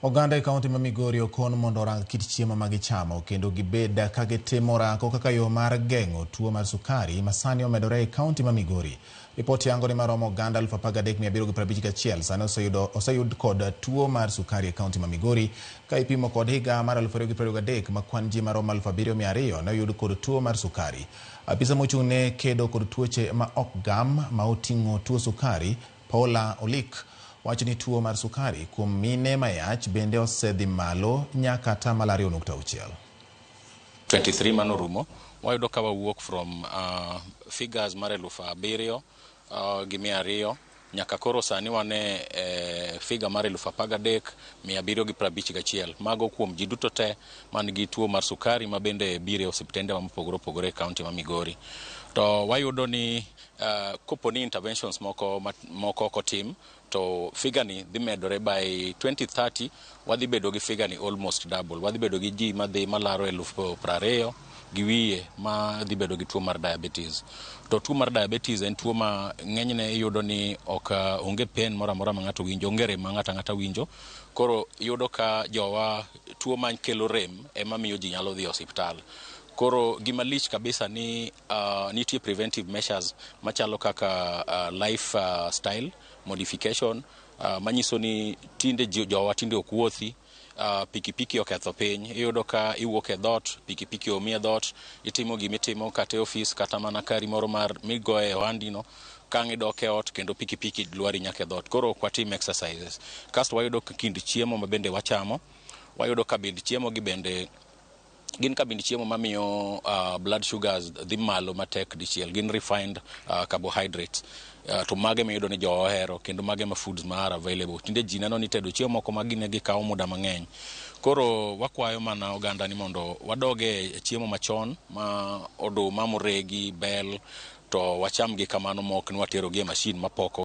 Oganda e kaunti ma Migori okon mondo orang kit chiemo ma gichamo kendo gibed ka gitimo orako kaka yo mar geng'o tuo mar sukari ma sani omedore e kaunti ma Migori. Ripot yango ni maromo oganda 13,751 sani oseyud kod tuo mar sukari e kaunti ma Migori ka ipimo kod higa mar 2023 ma kwan ji maromo 7,200 ne oyud kod tuo mar sukari. Apisa mochung' ne kedo kod tuoche ma ok gam ma oting'o tuo sukari Paula Olik wacho ni tuo mar sukari kuom mine mayach bende osedhi malo nyaka 2.6%. 23 manorumo wayudo ka wawuok from figures mar 7,200 nyaka koro sani wane figure mar 13,751. Mago kuom ji duto te man gi tuo mar sukari ma bende biro e osiptende ma mopogore opogore e kaunti ma Migori. To wayudo ni kopo ni interventions moko ok otim to figure ni dhi medore. By 2030 wadhi bedo gi figure ni almost double. Wadhi bedo gi ji madhi malaro 20,000 gi wiye ma dhi bedo gi tuo mar diabetes. To tuo mar diabetes en tuo ma ng'enyne iyudo ni ok onge pain moro amora ma ng'ato winjo, onge rem ma ng'ato ang'ata winjo. Koro iyudo ka jowa tuo ma kelo rem ema miyo ji nyalo dhi e osiptal. Koro gima lich kabisa ni nitie preventive measures machalo kaka life style modification, manyiso ni tinde jowa tinde ok wuothi, pikipiki oketho piny. Iyudo ka iwuok e dhoot, pikipiki omi e dhoot, itimo gimitimo kata e ofis kata mana kari moro mar migoye ohandi no, kang' idok e ot kendo pikipiki lwari nyaka e dhoot. Koro ok watim exercises. Kasto wayudo kind chiemo ma bende wachamo, wayudo ka bend chiemo gi bende gin kabind chiemo mamiyo blood sugars dhi malo matek dichiel, gin refined carbohydrates. To mage miyudo ni jowa ohero kendo mage ma foods ma are available. Tinde ji neno ni tedo chiemo moko ma gine gikawo muda mang'eny. Koro wakwayo mana oganda ni mondo wadog e chiemo machon ma oduma moregi, bel, to wacham gi kamano mok ni watero gi e mashin mapoko.